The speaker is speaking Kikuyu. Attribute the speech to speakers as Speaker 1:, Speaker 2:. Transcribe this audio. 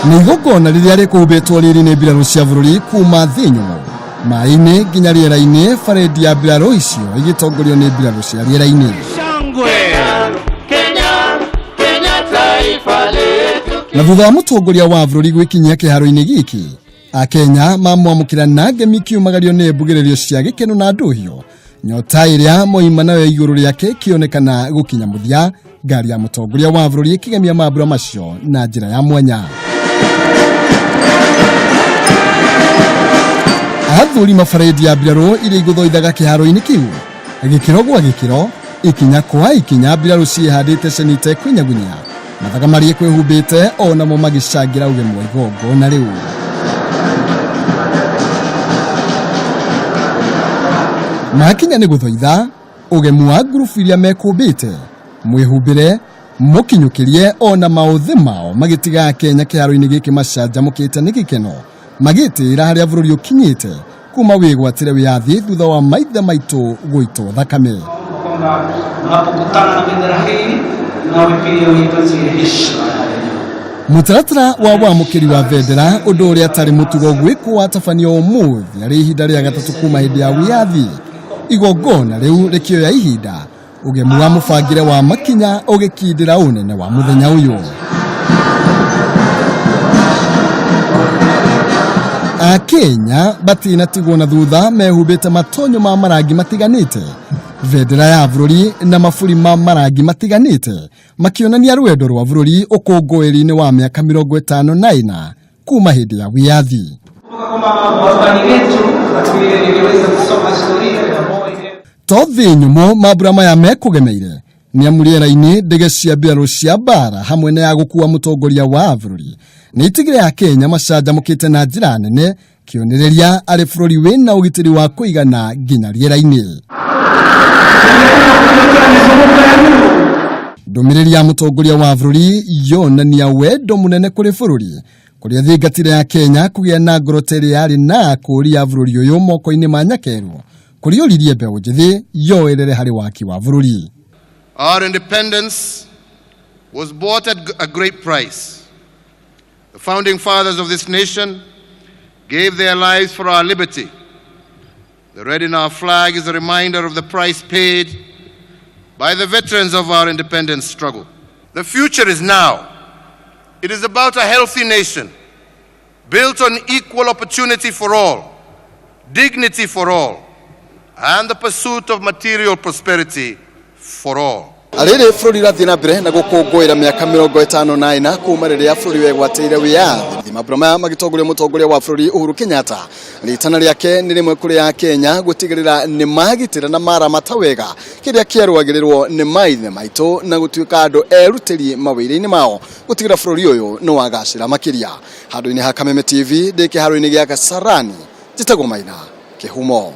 Speaker 1: Nĩ igongona rĩrĩa rĩkũhumbĩtwo riri nĩ mbirarũ cia bũrũri kuma thĩ nyũmũ, maĩ-inĩ nginya rĩera-inĩ, baredi ya mbirarũ icio igĩtongorio nĩ mbirarũ cia rĩera-inĩ. Na thutha wa mũtongoria wa bũrũri gwĩkinyia kĩharo-inĩ gĩkĩ, Akenya mamwamũkĩra na ngemi ikiumagario nĩ mbugĩrĩrio cia gĩkeno na ndũhiũ. Nyota ĩrĩa moima nayo igũrũ rĩake ĩkĩonekana gũkinya mũthia, ngari ya mũtongoria wa bũrũri ĩkĩgemia mambura macio na njĩra ya mwanya. Athuri mabarĩndi ya mbirarũ iria igũthoithaga kĩharo-inĩ kĩu gĩkĩro gwa gĩkĩro, ikinya kwa ikinya, mbirarũ ciĩhandĩte ceni itekũinyagunyia, mathaga marĩa kwĩhumbĩte onamo magĩcangĩra ũgemu wa igongona rĩu. Makinya nĩ gũthoitha ũgemu wa ngurubu iria mekũmbĩte, mwĩhumbĩre, mũkinyũkĩrie ona maũthĩ mao magĩtiga Kenya kĩharo-inĩ gĩkĩ macanjamũkĩte nĩ gĩkeno, magĩtĩĩra harĩa bũrũri ũkinyĩte kuma wĩgwatĩre wĩyathi thutha wa maithe maitũ gũitwo thakame.
Speaker 2: Kwamba unapokutana na bendera hii nawe pia uipatie heshima ya hali ya juu.
Speaker 1: Mũtaratara wa wamũkĩri wa bendera, ũndũ ũrĩa atarĩ mũtugo gwĩkwo, watabanio ũmũthĩ arĩ ihinda rĩa gatatũ kuma hĩndĩ ya wĩyathi. Igongona rĩu rĩkĩoya ihinda, ũgemu wa mũbangĩre wa makinya ũgĩkindĩra ũnene wa mũthenya ũyũ. Akenya batinatigwo na thutha, mehumbĩte matonyo ma marangi matiganĩte, bendera ya bũrũri na maburi ma marangi matiganĩte, makĩonania rwendo rwa bũrũri ũkũngũĩri-inĩ wa mĩaka 54 kuma hĩndĩ ya wĩyathi.
Speaker 2: Kumbuka kwamba wapani wetu wakati ile niliweza kusoma historia ya Moi.
Speaker 1: To thĩ nyũmũ mambura maya mekũgemeire nĩ amu rĩera-inĩ ndege cia mbirarũ cia mbara hamwe na ya gũkua mũtongoria wa bũrũri nĩ itigĩre ya Kenya macanjamũkĩte na njĩra nene, kĩonereria arĩ bũrũri wĩna ũgitĩri wa kũigana nginya rĩera-inĩ. Ndũmĩrĩri ya mũtongoria wa bũrũri yonania wendo mũnene kũrĩ bũrũri, kũrĩa thingatire ya Kenya kũgĩa na ngoro ta ĩrĩa yarĩ na akũri ya bũrũri ũyũ moko-inĩ ma nyakerũ, kũrĩa oririe mbeũ njĩthĩ yoerere harĩ waki wa bũrũri.
Speaker 3: Our independence was bought at a great price. The founding fathers of this nation gave their lives for our liberty. The red in our flag is a reminder of the price paid by the veterans of our independence struggle. The future is now. It is about a healthy nation built on equal opportunity for all, dignity for all, and the pursuit of material prosperity for all.
Speaker 1: Rĩrĩ bũrũri ũrathiĩ na mbere na gũkũngũĩra mĩaka 54 kuma rĩrĩa bũrũri wegwatĩire wĩyathi, mambura maya magĩtongoria mũtongoria wa bũrũri Uhuru Kenyatta, rĩtana rĩake nĩ rĩmwe kũrĩ ya Kenya gũtigĩrĩra nĩ magitĩra na maramata wega kĩrĩa kĩarũagĩrĩrwo nĩ maithe maitũ na gũtuĩka andũ erutĩri mawĩra-inĩ mao gũtigĩrĩra bũrũri ũyũ nĩ wagacĩra makĩria. Handũ-inĩ ha Kameme TV, ndĩ kĩharo-inĩ gĩa Kasarani, njĩtagwo Maina Kĩhumo.